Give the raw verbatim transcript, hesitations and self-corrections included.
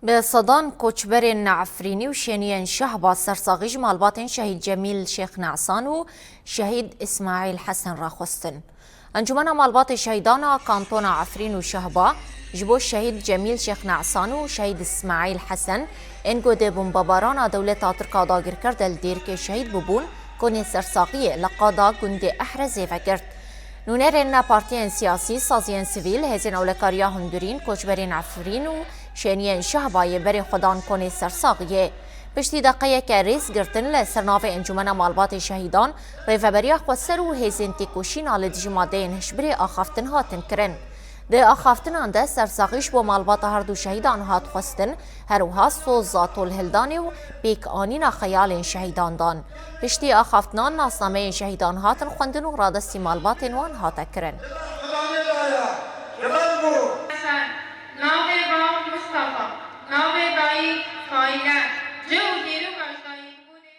Bi sedan koçberên Efrînî û şêniyên Şehba sersaxî ji malbatên şehîd Cemîl Şêx Nesan û şehîd Îsmaîl Hesen re xwestin. Encûmena Malbatê Şehîdan a Kantona Efrîn û Şehba ji bo şehîd Cemîl Şêx Nesan û şehîd Îsmaîl Hesen ên ku di bombebarana dewleta Tirk a dagirker de li Dêrikê şehîd bûbûn, konê sersaxiyê li qada gundê Ehrezê vegirt. Nûnerên partiyên siyasî, saziyên sivîl, hêzên ewlekariya hundirîn, koçberên Efrîn û şêniyên Şehbayê berê xwe dan konê sersaxiyê. Piştî deqeyeke rêzgirtin li ser navê Encûmena Malbatê Şehîdan, Rêveberiya Xweser û hêzên têkoşîna li dijî madeyên hişbirê axaftin hatin kirin. Di axaftinan de sersaxî ji bo malbata her du şehîdan hat xwestin, her wiha soza tolhildanê û pêkanîna xeyalên şehîdan dan. Piştî axaftinan nasnameyên şehîdan hatin xwendin û radestî malbatên wan hate kirin.